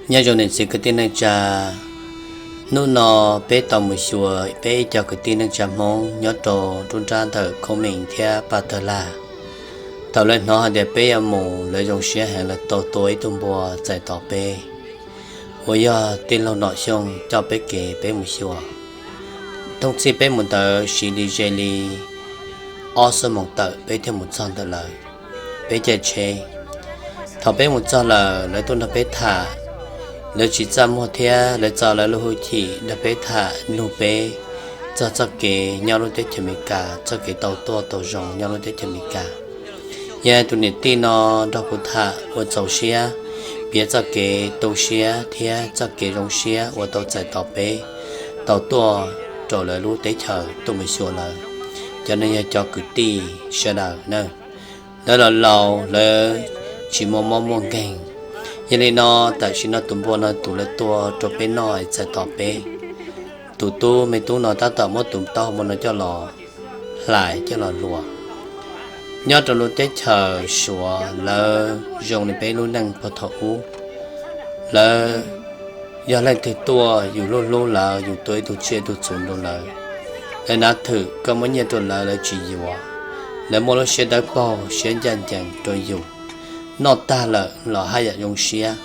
Nyob zoo niam txiv kwv tij neej tsa, hnub no peb tau mus xyuas peb ib co kwv tij neej tsa Hmoob nyob rau nruab nrab ntawm Khoob Meem thiab Paj Tawg Laj. Thaum lawv hnov hais tias peb yuav mus, lawv zoo siab heev, lawv tau tua ib tug npua txais tos peb, uas yog tij laug Nom Xyooj coj peb kev peb mus xyuas. Thooj txhij peb mus ntawd siv li ze li ob xuab moos tawm peb thiaj mus txog ntawm lawv, peb caij tsheb. Thaum peb mus txog lawm, lawv tuaj nrog peb tham. Lawv tsis txaj muag thiab lawv txo lawv lub hwj chim nrog peb tham, nug peb txog txoj kev nyob lub teb chaws Amelikas, txoj kev tau tuaj tau zoo nyob lub teb chaws Amelikas. Yog tus niam tij no nrog kuv tham ua txaus siab, piav txoj kev tu siab thiab txoj kev zoo siab uas tau txais tos peb tau tuaj rau lawv lub teb chaws tuaj mus xyuas lawv. Cov no yog cov kwv tij sawv daws na, lawv los laus, lawv tsis muaj mob muaj nkeeg. Yog li no, tam sim no tus npua no tus lawv tua rau peb noj txais tos peb, tus tub me tub no tab tom muab tus taub hau npua no coj los hlais coj los hluas. Nyob rau lub teb chaws Suav lawv zoo li peb lub neej puag thaum ub. Lawv yog leej twg tuaj yus hlub hlub lawv, yus tua ib tug tsiaj ib tug txhuv rau lawv, lawv nav thwm, koj muab nyiaj rau lawv lawv tsis yuav. Lawv muaj lub siab dawb paug siab ncaj ncees rau yus, noj tag lawm los haj yam zoo siab.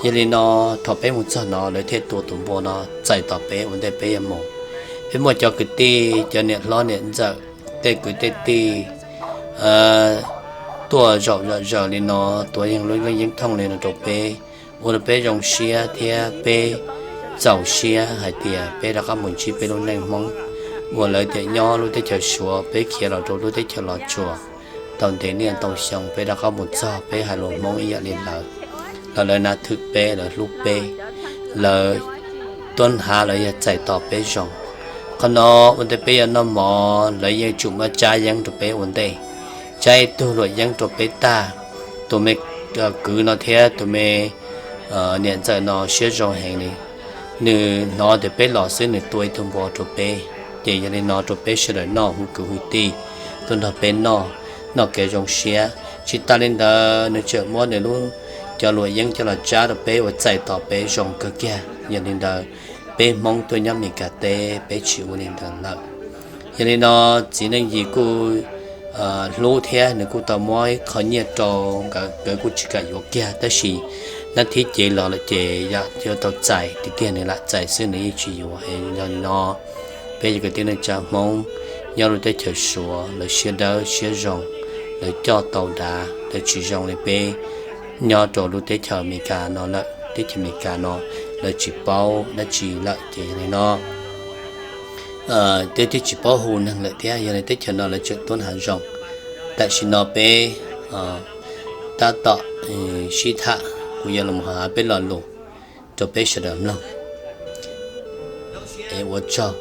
Yog li no, thaum peb mus txog no lawv thiaj tua tus npua no txais tos peb ua ntej peb yuav mus. Peb muaj cov kwv tij, cov niam hlob niam ntxawm, tej kwv tej tij tuaj zaum zom zaws li no, tuav yeeb lub yeeb thooj li no rau peb, ua rau peb zoo siab thiab peb txaus siab hais tias peb rov qab mus ntsib peb lub neej Hmoob uas lawv tias nyob lub teb chaws Suav, peb khiav los rau lub teb chaws Los Tsuas tau ntev niaj ntau xyoo, peb rov qab mus txog peb hais lus Hmoob ib yam li lawv, los lawv nav thwm peb, lawv hlub peb, lawv tuab hnav, lawv yog txais tos peb zoo. Qhov no ua ntej peb yuav noj mov lawv yeej tsum muab tsab yeeb rau peb ua ntej, tsab ib tug luam yeeb rau peb tag. Tus me kwv no thiab tus me niam ntxawm no siab zoo heev li, nws hnov tias peb los xwb nws tua ib tug npua rau peb, ces yog li no rau peb sawv daws noj, hu kwv hu tij tuaj nrog peb noj, noj kev zoo siab. Tsis tas li ntawd nws tseem muab nws lub, cov luam yeeb coj los tsab rau peb uas txais tos peb zoo kawg kiag. Yog li ntawd, peb Hmoob tuaj nyob Meskas teb peb tsis ua li ntawd lawm. Yog li no, txiv Neej Yis kuj hlub thiab nws kuj tau muab ib qho nyiaj rau nkawd, nkawd kuj tsis kam yuav kiag, tab sis nab thib cev los lawm ces yam yuav tau txais tiag tiag nws lam txais xwb, nws yeej tsis yuav. Yog li no, peb yog kwv tij neej tsa Hmoob nyob lub teb chaws Suav, lawv siab dawb siab zoo, lawv coj tau dav, lawv tsis zoo li peb nyob rau lub teb chaws Amelikas no lawm. Teb chaws Amelikas no lawv tsis paub dab tsi lawm ces yog li no, twb twb tsis paub hu neeg lawm thiab, yog li teb chaws no lawv tseem tuab hnav zoo. Tam sim no peb tab tom sib tham, kuv yuav los hais peb lo lus rau peb sawv daws mloog. Es ua tsaug.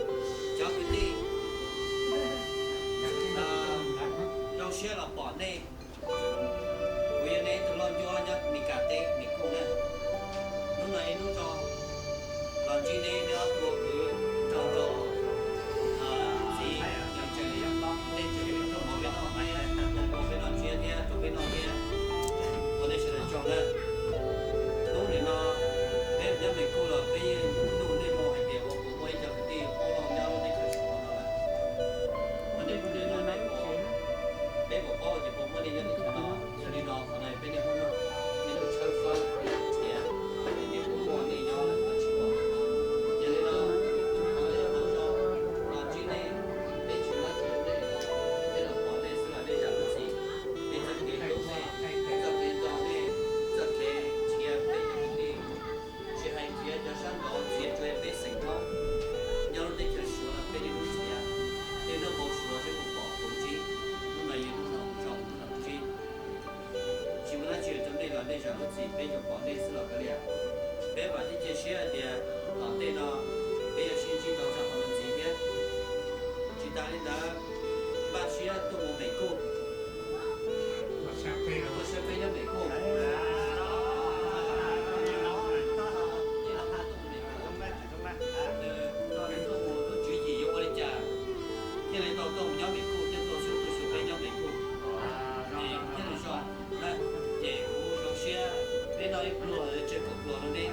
Hnub nim no peb nyob Mes Kuj los peb yeej ntuj nej mus hais tias ua puas muaj ib co kwv tij Hmoob nyob lub teb chaws Suav no lawm. Ua ntej hnub nim no peb puas paub tias puas muaj nej nyob teb chaws no, yog li no qhov no peb niaj hnub nug, nej nug tshawb fawb tias nej puas muaj nej nyob lawm los tsis muaj. Yog li no, qhov no yog qhov zoo los ntsib nej, peb tsis muaj tsis nej, peb los pom nej xwb los nej zam lub txim. Peb txoj kev hlub nej, txoj kev nco nej, txoj kev nrhiav peb cov kwv tij, tsis hais nrhiav cov sab nraud, nrhiav tsuas yog peb xeem Hmoob nyob lub teb chaws Suav no peb niaj hnub nrhiav, niaj hnub npau suav seb puas pom puas ntsib. Hnub no yog hnub no zoo hnub no ntsib. Tsis muaj dab tsi rau nej los nej zam lub txim, peb tsuas pom nej xwb los kav liam. Peb vam thiab cia siab hais tias tom ntej no peb yuav sib ntsib tau txog qhov no ntxiv thiab. Tsis tas li ntawd, npaj siab tuaj mus Mes Kuj, tuaj saib peb nyob Mes Kuj. Tuaj mus lub tswv yim yuav ua li cas thiaj li tau tuaj mus nyob Mes Kuj, thiaj tau xyuas tuaj xyuas peb nyob Mes Kuj. Ces thiaj li zoo na, ces kuv zoo siab peb noj ib pluag, tseg kaum pluag rau nej.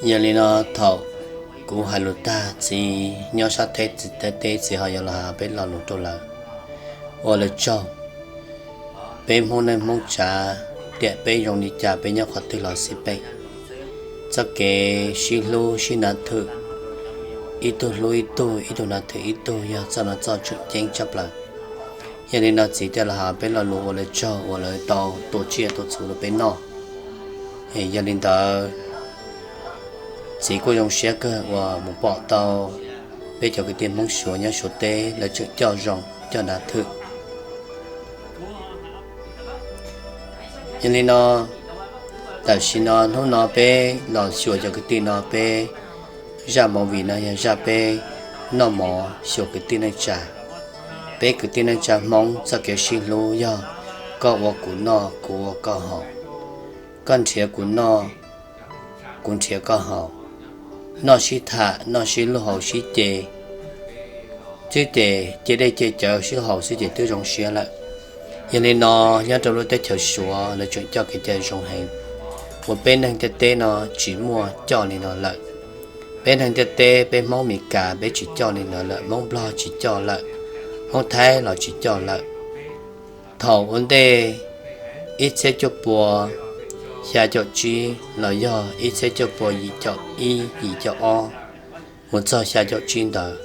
Yog li no thaum kuv hais lus tag, txiv nyob sab teb, txiv teb teb, txiv ho yuav los hais peb lo lus rau lawv ua lawv tsaug. Peb Hmoob neej Hmoob tsav, tiam peb zoo li cas peb nyob qhov twg los xij peb, txoj kev sib hlub sib nav thwm, ib tug hlub ib tug, ib tug nav thwm ib tug yog txoj no txoj tseem ceeb tshaj plaws. Yog li no txiv thiaj los hais peb lo lus ua lawv tsaug uas lawv tau tua tsiaj tua txhuv rau peb noj. Yog li ntawd txiv kuj zoo siab kawg uas mus pom tau peb cov kwv tij Hmoob Suav nyob Suav teb lawv tseem coj zoo coj nav thwm. Yog li no tam sim no hnub no peb los xyuas cov kwv tij no, peb zaj movie no yog zaj peb noj mov xyuas kwv tij neej tsa. Peb kwv tij neej tsa Hmoob txoj kev sib hlub yog koj ua kuv noj kuv ua koj haus, koj nrhiav kuv noj kuv nrhiav koj haus, noj sib tham noj sib luag haus sib ce, twb ces cia dej cia cawv sib haus xwb ces twb zoo siab lawm. Yog li no nyob rau lub teb chaws Suav lawv tseem coj kev cai zoo heev uas peb neeg ntiaj teb no tsis muaj coj li no lawm. Peb neeg ntiaj teb, peb Hmoob Mes Kas peb tsis coj li no lawm, Hmoob Nplog tsis coj lawm, Hmoob Thaib los tsis coj lawm. Thaum ua ntej ib txhiab cuaj pua xya caum tsib los yog ib txhiab cuaj pua yim caum ib yim caum ob mus txog xya caum tsib ntawd,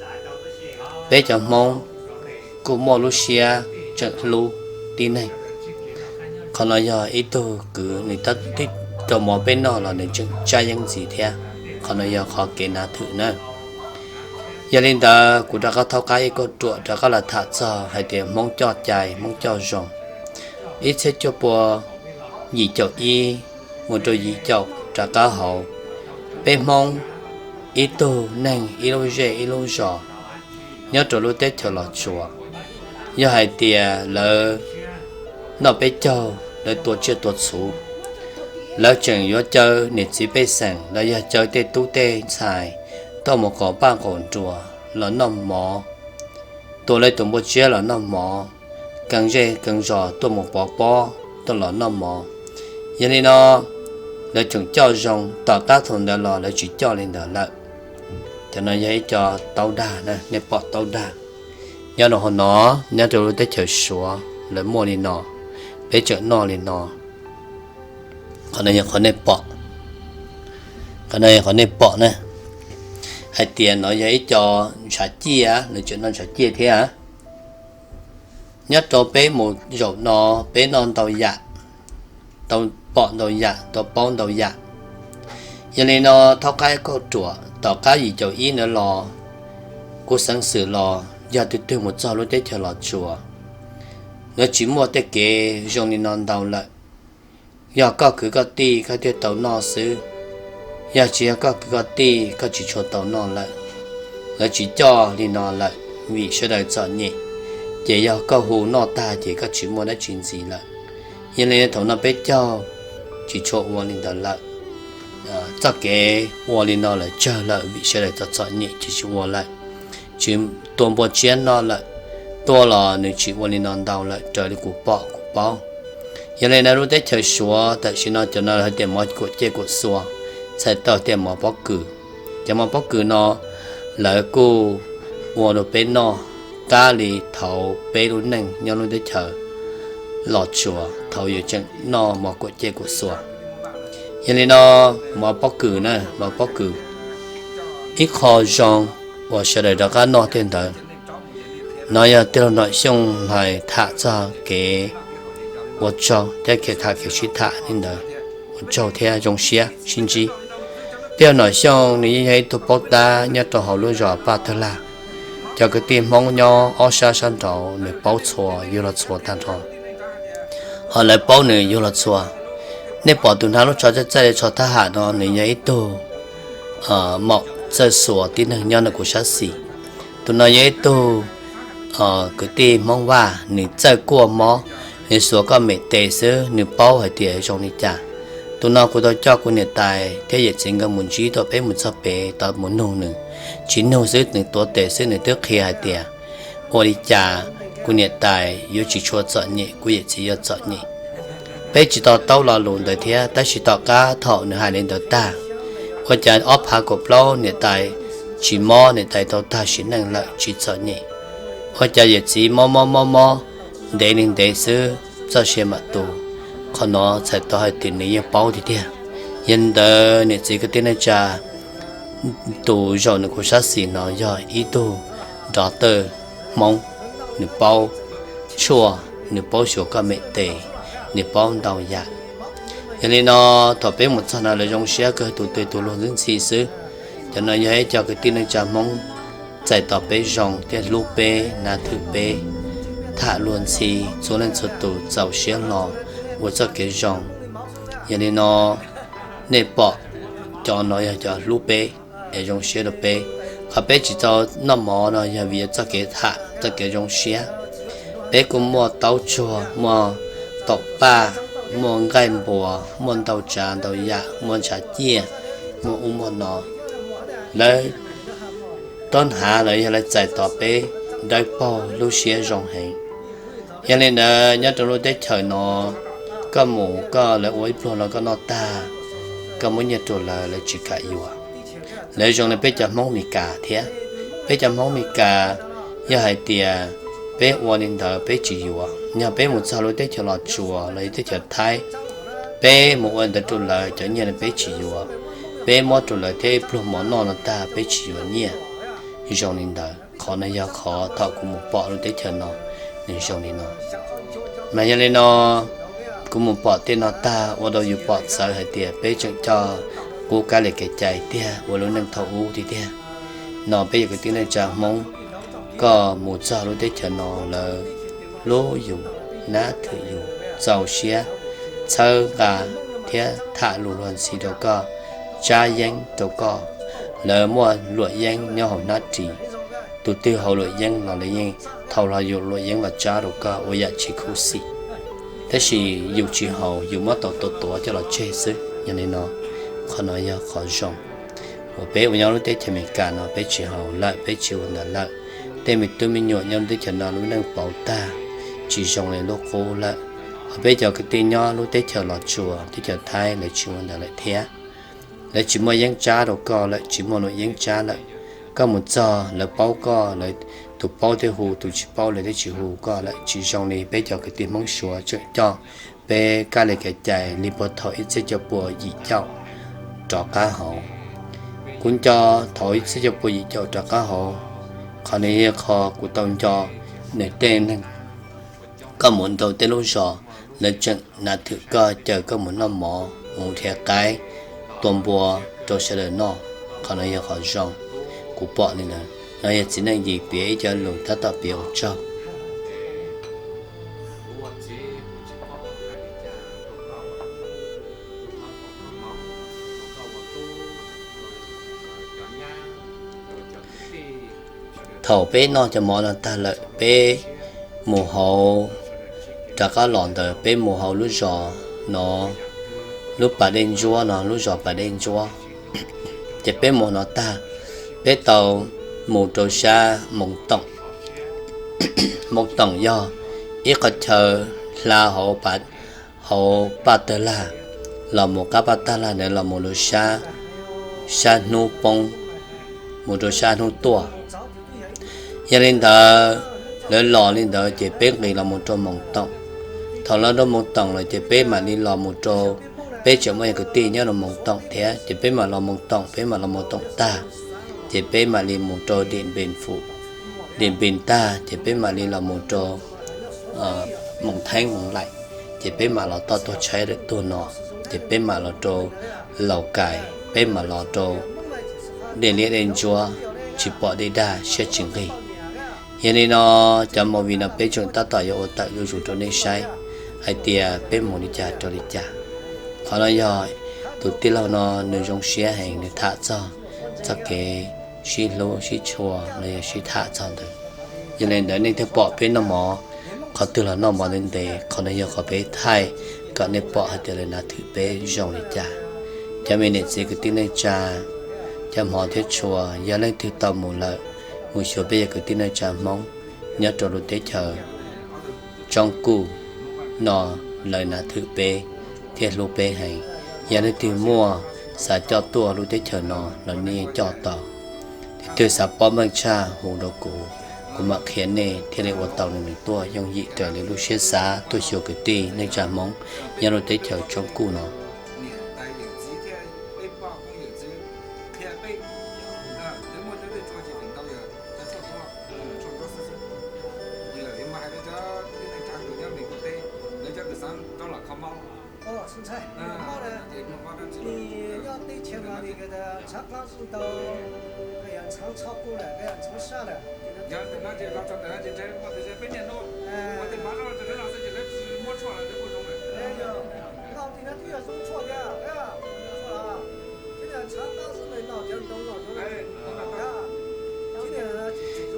peb cov Hmoob kuj muaj lub siab tseem hlub tib neeg. Qhov no yog ib tug kwv nws tab tib rau mov peb noj los nws tseem tsab yeeb ntxiv thiab. Qhov no yog qhov kev nav thwm na. Yog li ntawd kuv rov qab thaub qab ib kauj ruam rov qab los tham txog hais tias Hmoob coj cai Hmoob coj zoo. Ib txhiab cuaj pua yim caum ib mus rau yim caum rov qab hauv, peb Hmoob ib tug neeg ib lub zej ib lub zos nyob rau lub teb chaws Los Tsuas, yog hais tias lawv noj peb caug, lawv tua tsiaj tua txhuv, lawv tseem yuav caw niam txiv pej xeem los yog caw tej tub tej ntxhais tuaj mus qaum paj qaum nruas los noj mov, tua lawv tus npua tsiab los noj mov, kee zej kee zos tuaj mus pov pob tuaj los noj mov. Yog li no lawv tseem coj zoo, tom qab thaum ntawd los lawv tsis coj li ntawd lawm. Cov no yog ib co taub dag, nej pom taub dag. Nyob rau hauv no, nyob rau lub teb chaws Suav lawv muaj li no, peb tseem noj li no. Qhov no yog qhov nej pom, qhov no yog qhov nej pom na, hais tias no yog ib co ntshav ciaj, lawv tseem noj ntshav ciaj thiab. Nyob rau peb mus zaum no, peb noj ntau yam, tau pom ntau yam, tau paub ntau yam. Yog li no thaub qab kauj ruam tom qab yim caum ib ntawd los, kuv xeev xwm los yog tus twg mus txog lub teb chaws Los Tsuas, lawv tsis muaj tej kev zoo li no ntau lawm. Yog koj kwv koj tij koj thiaj tau noj xwb, yog tsis yog koj kwv koj tij koj tsis tshua tau noj lawm. Lawv tsis coj li no lawm vim sawv daws txom nyem, ces yog koj hu noj tag ces koj tsis muaj dab tsi ntxiv lawm. Yog li thaum no peb caug tsis tshua ua li ntawd lawm. Txoj kev ua li no lawm tsawg lawm vim sawv daws txom txom nyem ces tsis ua lawm, tsis tua npua tsiab noj lawm, tua los nws tsis ua li no ntau lawm raws li kuv pom kuv paub. Yog li no lub teb chaws Suav tam sim no cov no hais tias mov kuam ciaj kuam xua, txhais tau tias mov pob kws. Cov mov pob kws no lawv kuj ua rau peb noj qab li thaum peb lub neej nyob lub teb chaws Los Tsuas thaum yuav tseem noj mov kuam ciaj kuam xua. Yog li no mov pob kws na, mov pob kws ib qho zoo uas sawv daws rov qab noj tej ntawd. No yog tij laug Nom Xyooj hais tham txog kev ua tsaug thiab kev tham kev sib tham li ntawd, ua tsaug thiab zoo siab sib ntsib. Tij laug Nom Xyooj nws yeej yog ib tug paub tab nyob rau hauv lub zos Paj Tawg Laj. Cov kwv tij Hmoob nyob ob sab sab nraud nws paub txhua, yug los txhua tag nrho, ho lawv paub nws yug los txhua. Nej pom tus hnav lub tsho txaij txaij li tsho thab ham no nws yog ib tug maum txawj xuas tib neeg nyob ntawm kuv sab xis. Tus no yog ib tug kwv tij Hmoob Vaj, nws txawj kuaj mob, nws xuas koj mem tes xwb nws paub hais tias zoo li cas. Tus no kuv tau coj kuv niam tais thiab yawm txiv nkawd mus ntsib tuaj, peb mus txog pem tod mus nug nws, tsis nug xwb nws tuav tes xwb nws twb qhia hais tias ua li cas kuv niam tais yuav tsis tshua txom nyem, kuv yawm txiv yuav txom nyem. Peb tsis to taub lo lus ntawd thiab, tab sis tom qab thaum nws hais li ntawd tag, Ua cas ob phav kaum plaub niam tais tsis mob, niam tais tau tag sim neej lawm tsis txom nyem? Ua cas yawm txiv mob mob mob mob ntev li ntev xwb txoj sia mam tu? Qhov no txhais tau hais tias nws yeej paub tiag tiag. Yog li ntawd niam txiv kwv tij neej tsa, tus zaum nws kuv sab xis no yog ib tug doctor Hmoob, nws paub tshuaj, nws paub xyuas koj me tes, nws paub ntau yam. Yog li no, thaum peb mus txog no lawv zoo siab kawg tus twg tus luag ntxhi ntxhi xwb. Cov no yog ib co kwv tij neej tsa Hmoob txais tos peb zoo thiab hlub peb, nav thwm peb, tham luag ntxhi, txhua leej txhua tus txaus siab hlo ua txoj kev zoo. Yog li no, nej pom cov no yog cov hlub peb es zoo siab rau peb. Qhov peb tsis tau noj mov no yog vim yog txoj kev tham, txoj kev zoo siab. Peb kuj muaj taub tsuag, muaj taum paj, muaj nqaij npuas, muaj ntau tsav ntau yam, muaj ntshav ciaj, muaj ub muaj no. Lawv tuab hnav los yog lawv txais tos peb dawb paug lub siab zoo heev. Yog li ntawd nyob rau lub teb chaws no, koj mus koj lawv ua ib pluag los koj noj tag, koj muab nyiaj rau lawv, lawv tsis kam yuav. Lawv zoo li peb cov Hmoob Mes Kas thiab. Peb cov Hmoob Mes Kas yog hais tias peb ua li ntawd peb tsis yuav, yog peb mus txog lub teb chaws Los Tsuas los yog teb chaws Thaib, peb mus ua li ntawd rau lawv cov nyiaj li peb tsis yuav, peb muab rau lawv thiab ib pluag mov noj no tag peb tsis yuav nyiaj. Zoo li ntawd, qhov no yog qhov thaum kuv mus pom lub teb chaws no nws zoo li no. Mas yog li no, kuv mus pom tej no tag ua rau yus pom txawv hais tias peb tseem coj qub kab li kev cai tiag ua lub neej thaum ub tiag tiag. No peb yog kwv tij neej tsa Hmoob, koj mus txog lub teb chaws no lawv hlub yus, nab thwm yus, txaus siab txhawb nqa thiab tham lus luag ntxhi rau koj, tsab yeeb rau koj. Lawv muaj luam yeeb nyob hauv hnab ris, tus twg haus luam yeeb los lawv yeej thau hlo yus luam yeeb los tsab rau koj ua yam tsis khuv xim. Tab sis yus tsis haus, yus muab tau tua tuav coj los tseg xwb. Yog li no, qhov no yog qhov zoo uas peb uas nyob lub teb chaws Amelikas no peb tsis haus lawm, peb tsis ua ntawd lawm. Tej me tub me nyuam nyob lub teb chaws no lub neej pauv tag, tsis zoo li lub qub lawm. Hos peb cov kwv tij nyob lub teb chaws Los Tsuas, teb chaws Thaib lawv tsis ua ntawd lawm thiab. Lawv tsis muaj yeeb tsab rau koj lawm, tsis muaj luam yeeb tsab lawm. Koj mus txog lawv paub koj, lawv tus paub thiaj hu, tus tsis paub lawv thiaj tsis hu koj lawm. Tsis zoo li peb cov kwv tij Hmoob Suav tseem coj peb kab li kev cai li puag thaum ib txhiab cuaj pua yim caum rov qab hauv. Kuv nco thaum ib txhiab cuaj pua yim caum rov qab hauv, qhov no yog qhov kuv tau nco nws tej neeg. Koj mus rau tej lub zos, lawv tseem nav thwm koj, caw koj mus noj mov, mus nrhiav qaib, tua npua rau sawv daws noj. Qhov no yog qhov zoo, kuv pom li ntawd. No yog txiv neej Yis piav ib co lus tab tom piav ua tsaug. Thaum peb noj cov mov no tag lawm, peb mus hauv, rov qab los ntawd peb mus hauv lub zos no, lub pas dej ntsuab no, lub zos pas dej ntsuab. Ces peb mus no tag, peb tau mus rau sab Moos Toom. Moos Toom yog ib qhov chaw hla hauv, hauv Paj Tawg Lag, los mus qab Paj Tawg Lag ntawd los mus rau sab, sab hnub poob, mus rau sab hnub tuaj. Yog li ntawd, lawv los li ntawd ces peb nqis los mus rau Moos Toom. Thaum los rau Moos Toom lawm ces peb mam li los mus rau, peb tseem muaj yog kwv tij nyob rau Moos Toom thiab, ces peb mam los Moos Toom, peb mam los Moos Toom tag, ces peb mam li mus rau Diam Npis Fum, Diam Npis tag ces peb mam li los mus rau Moos Theeb Moos Laim, ces peb mam los toj tuag tshaib tuag no, ces peb mam los rau Laus Kais, peb mam los rau dej liab dej ntsuab, tsis pom dej dag siab tsis nqig. Yog li no, cov movie no peb tseem tab tom yuav ua tawm zuj zus rau nej saib hais tias peb mus li cas rau li cas. Qhov no yog tus tij laug no nws zoo siab heev, nws tham txog txoj kev sib hlub sib tshua los yog sib tham txog ntawd. Yog li ntawd nej thiaj pom peb noj mov, qhov twg los noj mov ntev ntev, qhov no yog qhov peb thaij kom nej pom hais tias lawv nav thwm peb zoo li cas. Cov me niam txiv kwv tij neej tsa, cov hmov thiab tshua, yog leej twg tau mus lawm, mus xyuas peb yog kwv tij neej tsa Hmoob nyob rau lub teb chaws Tsoob Kuj no, lawv nav thwm peb thiab hlub peb heev. Yog leej twg muaj xav coj tuaj lub teb chaws no los nej yeej coj tau. Leej twg xav paub meej tshaj hu rau kuv, kuv mam qhia nej thiaj li ua tau nws tuaj yooj yim raws li lub siab xav tuaj xyuas kwv tij neej tsa Hmoob nyob rau teb chaws tsoob kuj no.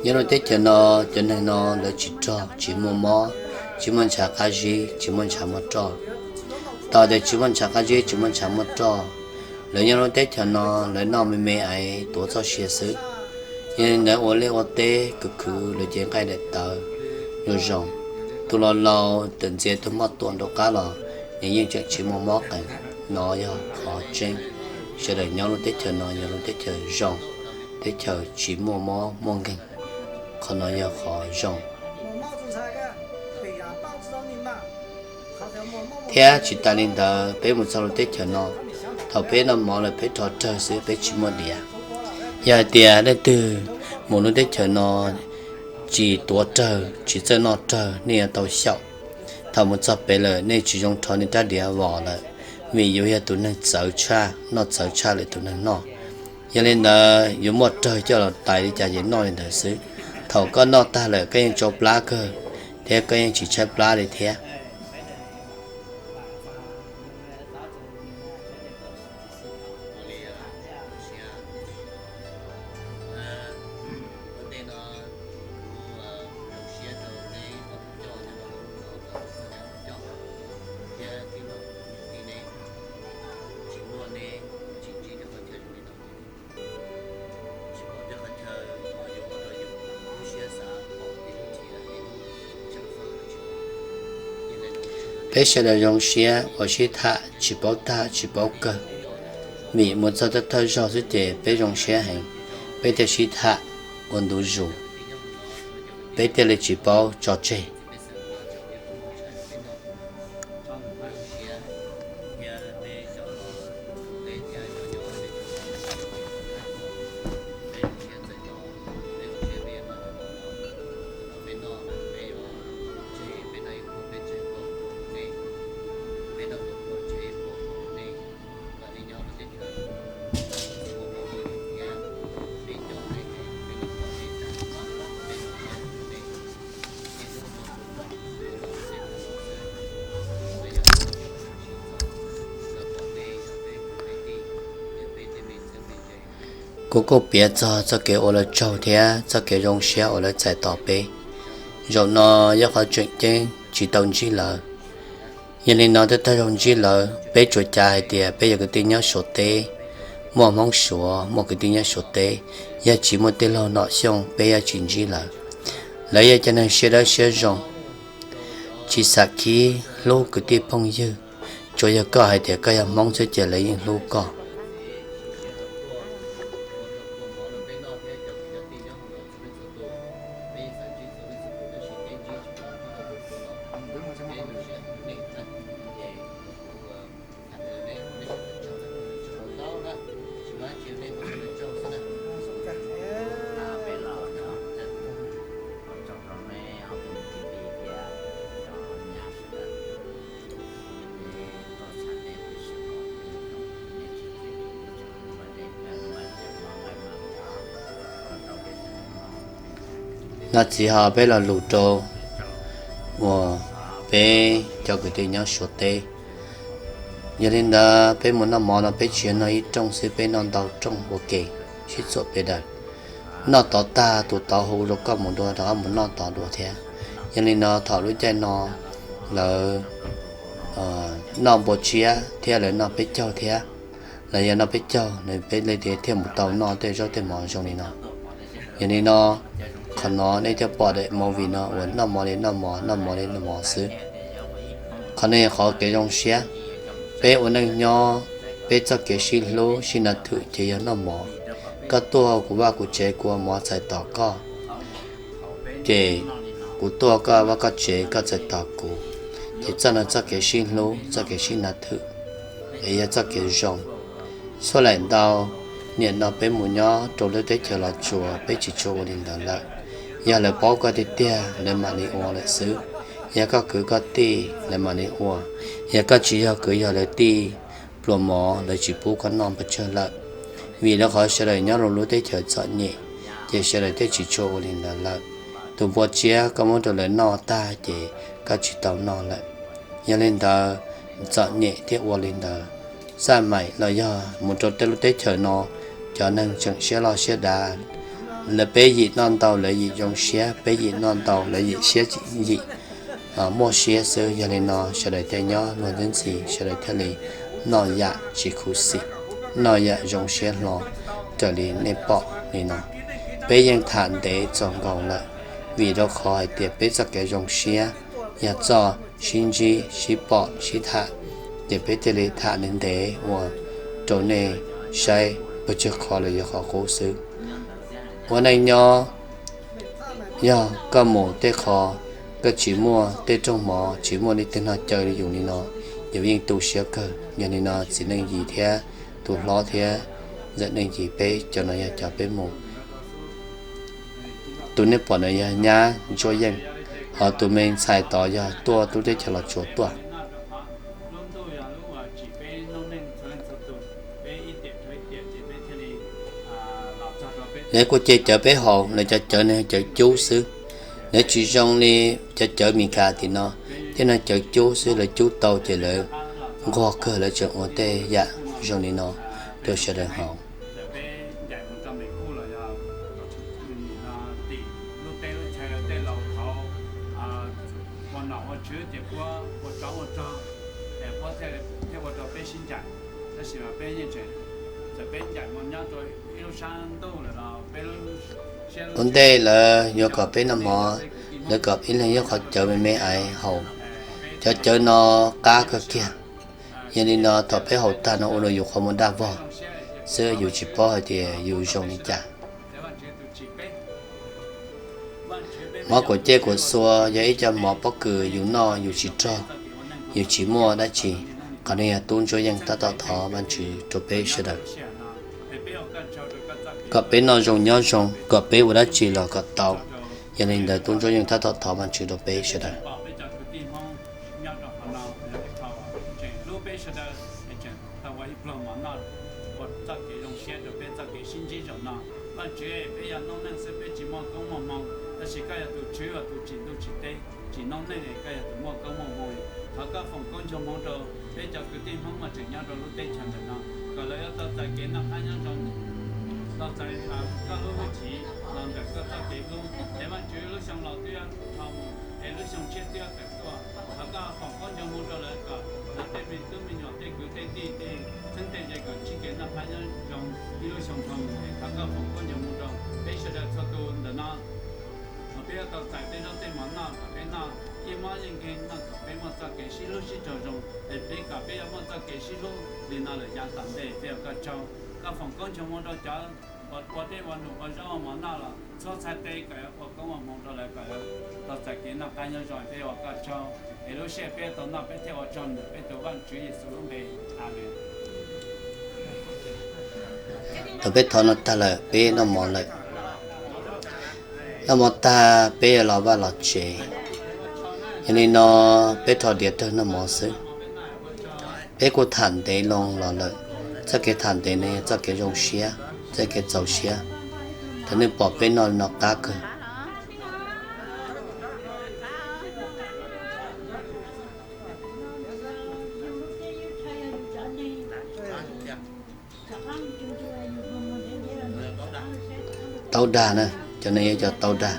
Nyob rau teb chaws no, cov neeg no lawv tsis rog, tsis muaj mob, tsis muaj ntshav qab zib, tsis muaj ntshav muaj roj. Tau tias tsis muaj ntshav qab zib, tsis muaj ntshav muaj roj, lawv nyob lub teb chaws no lawv noj me me es tuav txoj sia xwb. Yog li ntawd ua liaj ua teb khwv khwv lawv cev nqaij daim tawv zoo zoo. Tus laus laus tawm ntxias tus hmoj tuam nraum qab los nws yeej tseem tsis muaj mob qees. No yog qhov tseeb. Sawv daws nyob lub teb chaws no yog lub teb chaws zoo, teb chaws tsis muaj mob muaj nkeeg. Qhov no yog qhov zoo. Thiab tsis tas li ntawd, peb mus txog lub teb chaws no, thaum peb noj mov lawm peb rho rawg xwb, peb tsis muaj diav. Yog hais tias leej twg mus lub teb chaws no tsis tuav rawg, tsis txawj noj rawg, nej yuav tau xyaum. Thaum mus txog pem lawm nej tsis zoo rho nej rab diav vos lawm, vim yus yog tus neeg txawv tshaj, noj txawv tshaj lwm tus neeg noj. Yog li ntawd yuav muaj rawg coj los tais li cas ces noj li ntawd xwb. Thaum koj noj tag lawm koj yeej tsau plab kawg, thiab koj yeej tsis tshaib plab li thiab. Peb sawv daws zoo siab ua sib tham tsis paub tag tsis paub kawg, vim mus txog thawj thawj zaug xwb ces peb zoo siab heev, peb thiaj sib tham ua ntu zus, peb thiaj li tsis paub tso tseg. Kuv kuj piav txog txoj kev ua lawv tsaug thiab txoj kev zoo siab uas lawv txais tos peb. Zaum no yog qhov tseem ceeb tsis tau ntsib lawv. Yog li no tej tag zoo ntsib lawv, peb tsuas cav hais tias peb yog kwv tij nyob Suav teb, muaj Hmoob Suav, muaj kwv tij nyob Suav teb, yog tsis muaj tij laug Nom Xyooj peb yuav tsis ntsib lawv. Lawv yog cov neeg siab dawb siab zoo, tsis xam khib, hlub kwv tij phooj ywg. Tsuas yog koj hais tias koj yog Hmoob xwb ces lawv yeej hlub koj. No txiv ho peb lo lus rau uas peb cov kwv tij nyob Suav teb. Yog li ntawd peb mus noj mov no peb tsis yog noj ib rooj xwb, peb noj ntau rooj ua ke sib txuam peb daws. Noj tod tag tus tod hu rau koj mus dua rov qab mus noj tod dua thiab. Yog li no thaum lub caij no lawv noj npua tsiab thiab lawv noj peb caug thiab, los yog noj peb caug, peb li thiaj mus tau noj tej zaub tej mov zoo li no. Yog li no, qhov no nej thiaj pom daim movie no uas noj mov li noj mov, noj mov li noj mov xwb. Qhov no yog qhov kev zoo siab. Peb ua neej nyob Peb txoj kev sib hlub sib nas thwm ces yog noj mov. Koj tuaj kuv vaj kuv tsev, kuv ua mov txhais tos koj, ces kuv tuaj koj vaj koj tsev, koj txhais tos kuv. Ces txoj no txoj kev sib hlub, txoj kev sib nas thwm, es yog txoj kev zoo. Suab laim ntau, nim no peb mus nyob rau lub teb chaws Los Tsuas peb tsis tshua ua li ntawd lawm. Yog lawv paub koj tiag tiag lawv mam li ua lawm xwb. Yog koj kwv koj tij lawv mam li ua. Yog koj tsis yog kwv yog lawv tij, pluas mov lawv tsis pub koj noj pes tsawg lawm. Vim rau qhov sawv daws nyob rau lub teb chaws txom nyem, ces sawv daws thiaj tsis tshua ua li ntawd lawm. Tus npua tsiab koj muab rau lawv noj tag ces koj tsis tau noj lawm. Yog li ntawd, txom nyem thiaj ua li ntawd. Xaj maim los yog mus rau tej lub teb chaws no, cov neeg tseem siab loj siab dav, lawv peb yim noj ntau lawv yim zoo siab, peb yim noj ntau lawv yim siab, yim muaj siab xwb. Yog li no sawv daws thiaj nyob luag ntxhi ntxhi, sawv daws thiaj li noj yam tsis khuv xim, noj yam zoo siab hlo raws li nej pom li no. Peb yeej tham ntev txaus nkaus lawm, vim rau qhov hais tias peb txoj kev zoo siab yog txoj sib ntsib sib pom sib tham, ces peb thiaj li tham ntev ntev ua rau nej saib pes tsawg qhov los yog qhov qub xwb. Ua neej nyob, yog koj mus tej qho koj tsis muaj tej rooj mov, tsis muaj leej twg nrog caw yus li no, yus yeej tu siab kawg. Yog li no txiv neej yim thiab tus hlob thiab ntxawm neej yim, peb cov no yog cov peb mus. Tus nej pom no yog nyab Ntsuab Yeej, ho tus me ntxhais tod yog tuaj lub teb chaws Los Tsuas tuaj. Lawv kuj cia cawv peb haus, lawv cov cawv no cawv cub xwb. Lawv tsis zoo li cov cawv Meskas tim no, tej no cawv cub xwb, lawv cub tau ces lawv nquag kawg, lawv tseem ua tej yam zoo li no rau sawv daws haus. Ua ntej lawv yuav kom peb noj mov, lawv kom ib leeg yuav qhov cawv me me ais haus. Cov cawv no qab kawg kiag. Yog li no thaum peb haus tag no ua rau yus qhov muag daj vog xwb, yus tsis paub hais tias yus zoo li cas. Mov kuam cej kuam xua yog ib co mov pob kws yus noj yus tsis rog, yus tsis muaj dab tsi. Qhov no yog tub Ntsuab Yeej tab tom thov Vajtswv rau peb sawv daws, kom peb noj zoo nyob zoo, kom peb ua dab tsi los kom tau. Yog li ntawd tub Ntsuab Yeej tab tom thov Vajtswv rau peb sawv daws. Ua txoj kev zoo siab rau peb txoj kev sib ntsib zaum no. Vajtswv, peb yog noob neej xwb, peb tsis muaj koob muaj hmoo, tab sis koj yog tus tswv uas tus tsim ntuj tsim teb, tsim noob neej, koj yog tus muaj koob muaj hmoo. Thov koj foom koob ncho hmoov rau peb cov kwv tij Hmoob uas tseem nyob rau lub teb chaws ntawm no, kom lawv yuav tau txais kev noj qab nyob zoo, tau txais koj lub hwj chim los ntawm koj txoj kev hlub. Es Vajtswv, lub xyoo laus twb yuav dhau mus, es lub xyoo tshiab twb yuav tawm tuaj. Thov koj foom koob ncho hmoov rau lawv kom lawv tej me tub me nyuam, tej kwv tej tij, tej txheeb tej ze kom ntsib kev noj qab nyob zoo ib lub xyoo dhau mus. Es thov koj foom koob ncho hmoov rau peb sawv daws txhua tus ntawm no, kom peb yuav tau txais tej zaub tej mov noj, kom peb noj yeej mob yeej nkeeg, noj kom peb muaj txoj kev sib hlub sib raug zoo. Es peb kom peb yuav muaj txoj kev sib hlub li no lawm yav tom ntej. Peb ua koj tsaug, koj foom koob ncho hmoov rau cov uas ua dej ua num ua zaub ua mov noj los txhua txhais tes kom ua koob ua hmoov rau lawv kom tau txais kev noj qab nyob zoo. Peb ua koj tsaug, es lub sij hawm peb tau noj peb thiaj ua tsaug ntawm peb tus Vajtswv Yexus lub npe. Amees. Thaum peb thov no tag lawm peb noj mov lawm. Noj mov tag peb yuav los vaj los tsev. Yog li no peb rho diav rawg noj mov xwb. Peb kuj tham ntev loo los lawm. Txoj kev tham ntev no yog txoj kev zoo siab, txoj kev txaus siab. Thaum nej pom peb noj li no qab kawg. Taub dag na, cov no yog cov taub dag.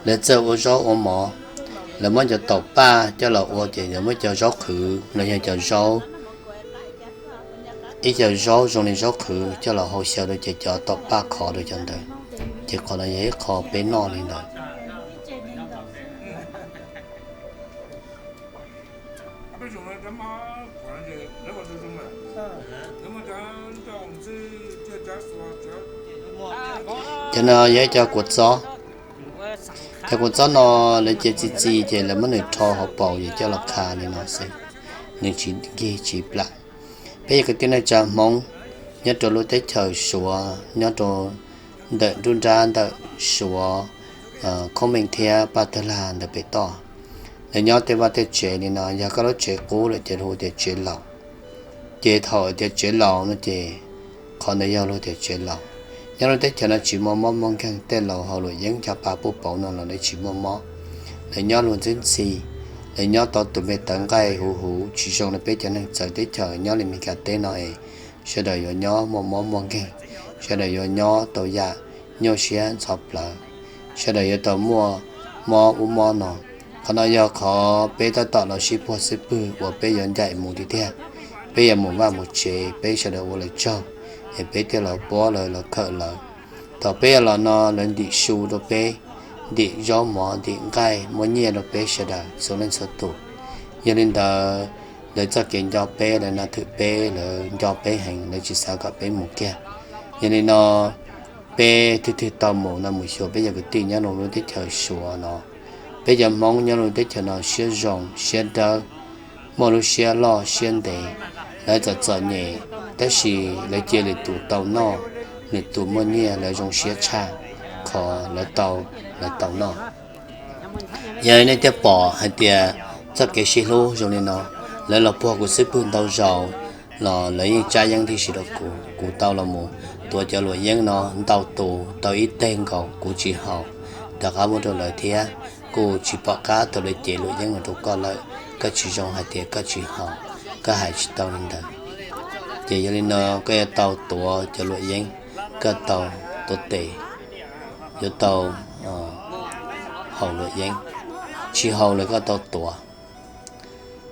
Lawv txawj ua zaub ua mov, lawv muab cov taum paj coj los ua ces lawv muab cov zaub qhwv los yog cov zaub ib co zaub zoo li zaub qhwv coj los hau xyaw rau ces cov tom paj khov rau cov ntawd. Ces qhov no yog ib qho peb noj li ntawd. Cov no yog ib co kua txob. Cov kua txob no lawv cia txi txi ces lawv muab nws rho hauv paus ces coj los qha li no xwb, nws tsis nkig tsis plam. Peb yog kwv tij neej tsa Hmoob nyob rau lub teb chaws Suav, nyob rau ntawm nruab nrab ntawm Suav, Khoob Meej thiab Paj Tawg Lag ntawm pem toj. Lawv nyob tej vaj tej tsev li no, yog koj lub tsev qub lawm ces hu tias tsev laus. Ces thaum tias tsev laus no ces qhov ntawd yog luag tias tsev laus. Nyob lub teb chaws no tsis muaj mob muaj nkeeg, tej laus haus luam yeeb cog pa puj pauv no los lawv tsis muaj mob. Lawv nyob luag ntxwb ntxhi, lawv nyob tau tus me tawv nqaij huv huv tsis zoo li peb cov neeg txawv teb chaws nyob li Meskas teb no es sawv daws yuav nyob muaj mob muaj nkeeg, sawv daws yuav nyob tau yam nyuaj siab ntxhov plawv, sawv daws yuav tau muaj mob ub mob no. Qhov no yog qhov peb tab tom los sib puag xib pwg uas peb yuav ncaim mus tiag tiag. Peb yuav mus vaj mus tsev, peb sawv daws ua lawv tsaug, es peb thiaj los puab lawv los khawm lawv. Thaum peb yuav los no lawv ntim su rau peb, ntim zaub mov ntim nqaij muab nyiaj rau peb sawv daws txhua leej txhua tus. Yog li ntawd, lawv txoj kev nco peb, lawv nas thwm peb, lawv nco peb heev, lawv tsis xav kom peb mus kiag. Yog li no, peb twg twg tau mus no mus xyuas peb cov kwv tij nyob rau lub teb chaws Suav no. Peb cov Hmoob nyob rau lub teb chaws no siab zoo siab dawb, muaj lub siab loj siab ntev. Lawv txom txom nyem, tab sis lawv cia lwm tus tau noj, lwm tus muaj nyiaj lawv zoo siab tshaj qhov lawv tau, lawv tau noj. Yog li nej thiaj pom hais tias txoj kev sib hlub zoo li no, lawv los puag kuv xib pwg ntau zaus los lawv yeej tsab yeeb tib si rau kuv. Kuv tau los mus tuav cov luam yeeb no ntau tus, tau ib teg nkaus kuv tsis haus, rov qab muab rau lawv thiab. Kuj tsis pom qab tau lawv cev luam yeeb no rau koj lawm, koj tsis zoo hais tias koj tsis haus, koj hais tsis tau li ntawd. Ces yog li no koj yuav tau tuav cov luam yeeb, koj tau tuav tes, yuav tau haus luam yeeb, tsis haus lawm koj tau tuav.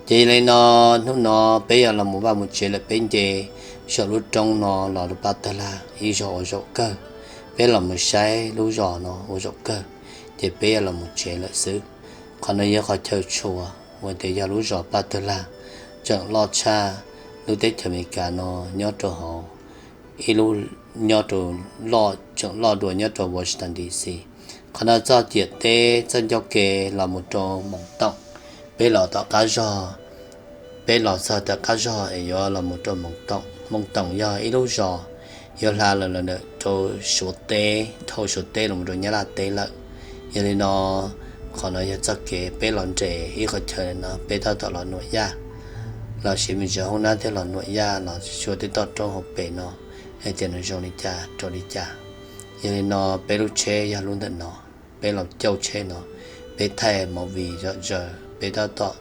Ces yog li no, hnub no peb yuav los mus vaj mus tsev lawm, peb nce saum lub roob no los rau Paj Tawg Lag ib zos uas zaum kawg. Peb los mus saib lub zos no uas zaum kawg, ces peb yuav los mus tsev lawm xwb. Qhov no yog qhov chaw tshua uas tias yog lub zos Paj Tawg Lag, tseem loj tshaj lub teb chaws Amelikas no nyob rau hauv ib lub, nyob rau, tseem loj dua nyob rau Washington D C. Qhov no txoj ciam teb txoj ncauj ke los mus rau Moos Toom. Peb los tom qab zog, peb los txog tom qab zog es yuav los mus rau Moos Toom. Moos Toom yog ib lub zos yuav hla los ntawm rau Suav teb, dhau Suav teb los rau Nyab Laj teb lawm. Yog li no, qhov no yog txoj kev peb los nres ib qhov chaw no, peb tab tom los Nuam Yaj, los siv me ntsis hoob nab thiab los Nuam Yaj los xyuas tej toj roob hauv pes no hais tias nws zoo li cas rau li cas. Yog li no, peb lub tsheb yog lub ntawm no, peb los cauj tsheb no, peb thaij movie zom zaws, peb tab tom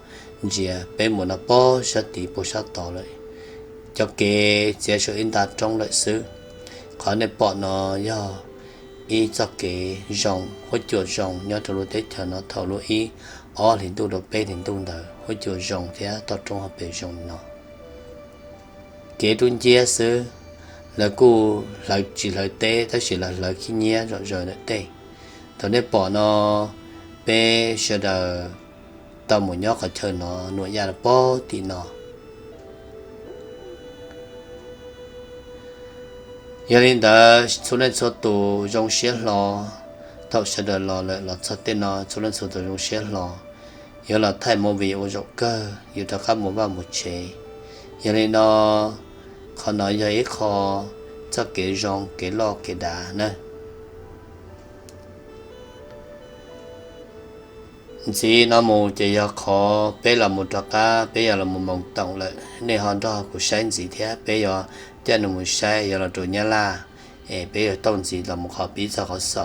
ntsia, peb mus no pog sab tid puag sab tod lawm. Cov kev txiav saum ib nta roob lawm xwb. Qhov nej pom no yog ib txoj kev zoo, huab cua zoo nyob rau lub teb chaws no thaum lub ib ob hlis ntuj rau peb hlis ntuj ntawd, huab cua zoo thiab toj roob hauv pes zoo li no. Kev dub nciab xwb, lawv kuj hlawv tsis hlawv teb tab sis lawv hlawv khib nyiab zom zaws ntawm tej. Thaum nej pom no, peb sawv daws tau mus nyob qhov chaw no, Nuam Yaj pog tim no. Yog li ntawd txhua leej txhua tus zoo siab hlo, thaum sawv daws los lawm los txog tej no txhua leej txhua tus zoo siab hlo, yuav los thaij movie ua zaum kawg yuav rov qab mus vaj mus tsev. Yog li no, qhov no yog ib qho txoj kev zoo kev loj kev dav na. Ntxiv no mus ces yog qhov peb los mus rov qab, peb yuav los mus Moos Toom lawm, nej ho nrog kuv saib ntxiv thiab. Peb yuav coj nws mus saib, yuav los rau Nyab Laj, es peb yuav taug ntxiv los mus qhov pib txog qhov xaus.